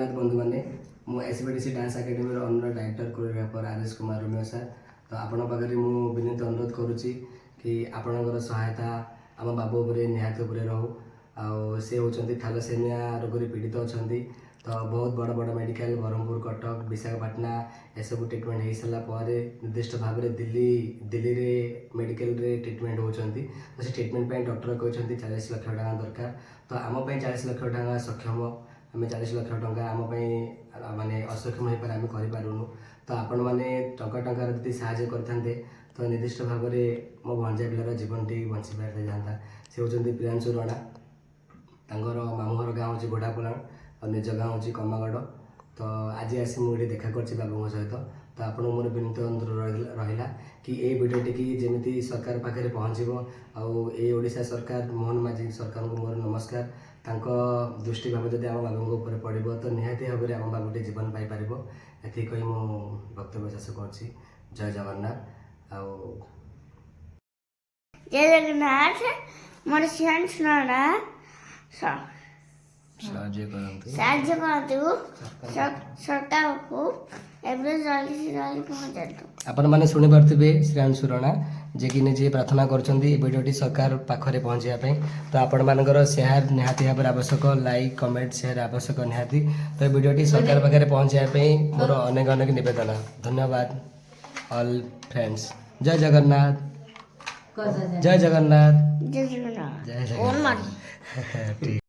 ଜଗନ୍ନାଥ ବନ୍ଧୁମାନେ। ମୁଁ S B D C dance ଏକାଡେମୀର ଅନର ଡାଇରେକ୍ଟର, କୋରିଓଗ୍ରାଫର ଆଦେଶ କୁମାର ରୋମିଓ ସାର୍। ତ ଆପଣଙ୍କ ପାଖରେ ମୁଁ ବିନୀତ ଅନୁରୋଧ କରୁଛି କି ଆପଣଙ୍କର ସହାୟତା ଆମ ବାବୁ ଉପରେ ନିହାତି ଉପରେ ରହୁ। ଆଉ ସେ ହେଉଛନ୍ତି ଥାଲାସେମିଆ ରୋଗରେ ପୀଡ଼ିତ ଅଛନ୍ତି। ତ ବହୁତ ବଡ଼ ବଡ଼ ମେଡ଼ିକାଲ, ବ୍ରହ୍ମପୁର, କଟକ, ବିଶାଖାପାଟଣା, ଏସବୁ ଟ୍ରିଟମେଣ୍ଟ ହେଇସାରିଲା ପରେ ନିର୍ଦ୍ଦିଷ୍ଟ ଭାବରେ ଦିଲ୍ଲୀରେ ମେଡ଼ିକାଲରେ ଟ୍ରିଟମେଣ୍ଟ ହେଉଛନ୍ତି। ତ ସେ ଟ୍ରିଟମେଣ୍ଟ ପାଇଁ ଡକ୍ଟର କହିଛନ୍ତି 40 ଲକ୍ଷ ଟଙ୍କା ଦରକାର। ତ ଆମ ପାଇଁ 40 ଲକ୍ଷ ଟଙ୍କା ସକ୍ଷମ, ଆମେ 40 ଲକ୍ଷ ଟଙ୍କା ଆମ ପାଇଁ ମାନେ ଅସକ୍ଷମ ହେଇପାରେ, ଆମେ କରିପାରୁନୁ। ତ ଆପଣମାନେ ଟଙ୍କା ଟଙ୍କାର ଯଦି ସାହାଯ୍ୟ କରିଥାନ୍ତେ, ତ ନିର୍ଦ୍ଦିଷ୍ଟ ଭାବରେ ମୋ ଭଣଜା ପିଲାର ଜୀବନଟି ବଞ୍ଚି ପାରିଥାନ୍ତା। ସେ ହେଉଛନ୍ତି ପ୍ରିୟାଂଶୁ ରଣା। ତାଙ୍କର ମାମୁଁ ଘର ଗାଁ ହେଉଛି ଘୋଡ଼ାପଲାଣ ଆଉ ନିଜ ଗାଁ ହେଉଛି କମାଗଡ଼। ତ ଆଜି ଆସି ମୁଁ ଏଠି ଦେଖା କରିଛି ବାବୁଙ୍କ ସହିତ। ତ ଆପଣଙ୍କୁ ମୋର ବିନୀତ ଅନୁରୋଧ ରହିଲା କି ଏଇ ଭିଡ଼ିଓଟିକି ଯେମିତି ସରକାର ପାଖରେ ପହଞ୍ଚିବ। ଆଉ ଏଇ ଓଡ଼ିଶା ସରକାର, ମୋହନ ମାଝୀ ସରକାରଙ୍କୁ ମୋର ନମସ୍କାର। ତାଙ୍କ ଦୃଷ୍ଟିଭାବ ଯଦି ଆମ ବାବୁଙ୍କ ଉପରେ ପଡ଼ିବ, ତ ନିହାତି ଭାବରେ ଆମ ବାବୁଟି ଜୀବନ ପାଇପାରିବ। ଏତିକି କହି ମୁଁ ବକ୍ତବ୍ୟ ଶେଷ କରୁଛି। ଜୟ ଜଗନ୍ନାଥ। ଆଉ ଜୟ ଜଗନ୍ନାଥ। ମୋର ଶ୍ରେୟାଂଶ ରଣା। ସାହାଯ୍ୟ କରନ୍ତୁ। ସାହାଯ୍ୟ କରନ୍ତୁ ସରକାରକୁ। ଏବେ ଜଲ୍ଦି ଜଲ୍ଦି ପହଞ୍ଚାନ୍ତୁ। ଆପଣମାନେ ଶୁଣିପାରୁଥିବେ, ଶ୍ରେୟାଂଶୁ ରଣା ଯିଏକି ନିଜେ ପ୍ରାର୍ଥନା କରୁଛନ୍ତି ଏ ଭିଡ଼ିଓଟି ସରକାର ପାଖରେ ପହଞ୍ଚିବା ପାଇଁ। ତ ଆପଣମାନଙ୍କର ସେୟାର ନିହାତି ଭାବରେ ଆବଶ୍ୟକ, ଲାଇକ୍, କମେଣ୍ଟ, ସେୟାର ଆବଶ୍ୟକ ନିହାତି। ତ ଏ ଭିଡ଼ିଓଟି ସରକାର ପାଖରେ ପହଞ୍ଚିବା ପାଇଁ ମୋର ଅନେକ ଅନେକ ନିବେଦନ। ଧନ୍ୟବାଦ ଅଲ୍ ଫ୍ରେଣ୍ଡସ୍। ଜୟ ଜଗନ୍ନାଥ, ଜୟ ଜଗନ୍ନାଥ। ଜୟ ଜଗନ୍ନାଥ। ଜୟ ଜଗନ୍ନାଥ। ଠିକ୍।